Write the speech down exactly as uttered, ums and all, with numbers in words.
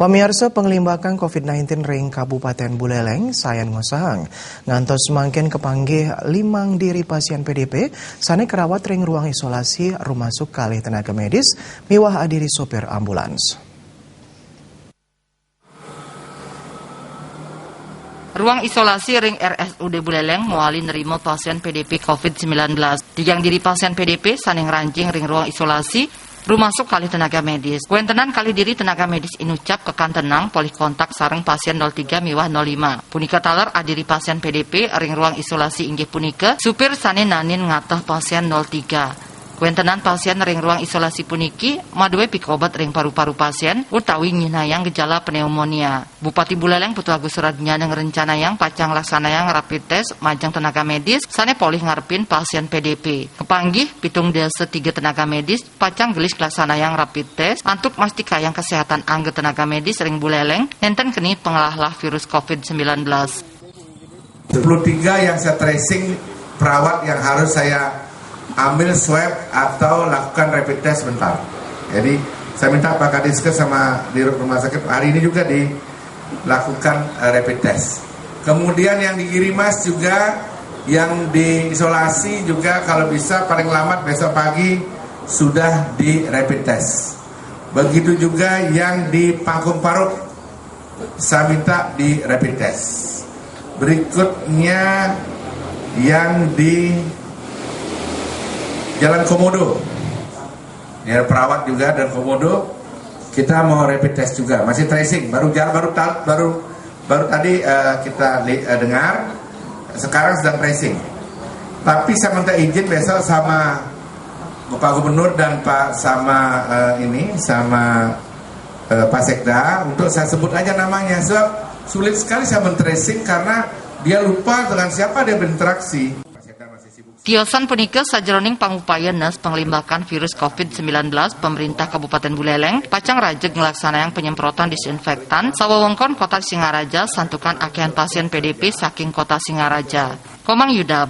Pamiarsa, panglimbakan covid sembilan belas ring Kabupaten Buleleng sayan ngosahang ngantos mangkin kapanggih limang diri pasien P D P sane karawat ring ruang isolasi, rumasuk kalih tenaga medis miwah adiri sopir ambulans. Ruang isolasi ring R S U D Buleleng mawali nrima pasien P D P covid sembilan belas. Tigang diri pasien P D P sane ngranjing ring ruang isolasi, rumasuk kalih tenaga medis. Kawentenan kalih diri tenaga medis inucap kakantenang polih kontak sareng pasien nol tiga miwah nol lima. Punika taler adiri pasien P D P ring ruang isolasi inggih punika supir sane nanin ngateh pasien nol tiga. Kawentenan pasien ring ruang isolasi puniki madue pikobet ring paru-paru pasien utawi nyihnayang gejala pneumonia. Bupati Buleleng Putu Agus Suradnyana ngrencanayang pacang laksanayang rapid test majeng tenaga medis sane polih ngarepin pasien P D P. Kapanggih pitung dasa tiga tenaga medis pacang gelis laksanayang rapid test antuk mastikayang kesehatan angga tenaga medis ring Buleleng nenten keni panglahlah virus covid sembilan belas. Sepuluh tiga yang saya tracing, perawat yang harus saya ambil swab atau lakukan rapid test sebentar. Jadi saya minta Pak Kadiskes sama di rumah sakit hari ini juga dilakukan eh, rapid test. Kemudian yang di Girimas juga, yang diisolasi juga kalau bisa paling lambat besok pagi sudah di rapid test. Begitu juga yang di Pangkung Paruk, saya minta di rapid test. Berikutnya yang di Jalan Komodo, ya, perawat juga dan Komodo, kita mau rapid test juga. Masih tracing, baru jalan baru baru baru tadi uh, kita uh, dengar. Sekarang sedang tracing. Tapi saya minta izin besok sama Bapak Gubernur dan Pak sama uh, ini sama uh, Pak Sekda untuk saya sebut aja namanya, sebab sulit sekali saya men-tracing karena dia lupa dengan siapa dia berinteraksi. Tiosan punika sajeroning pangupaya nes panglimbakan virus covid sembilan belas, pemerintah Kabupaten Buleleng pacang rajeg nglaksanayang penyemprotan disinfektan sawewengkon Kota Singaraja santukan akehan pasien P D P saking Kota Singaraja. Komang Yuda.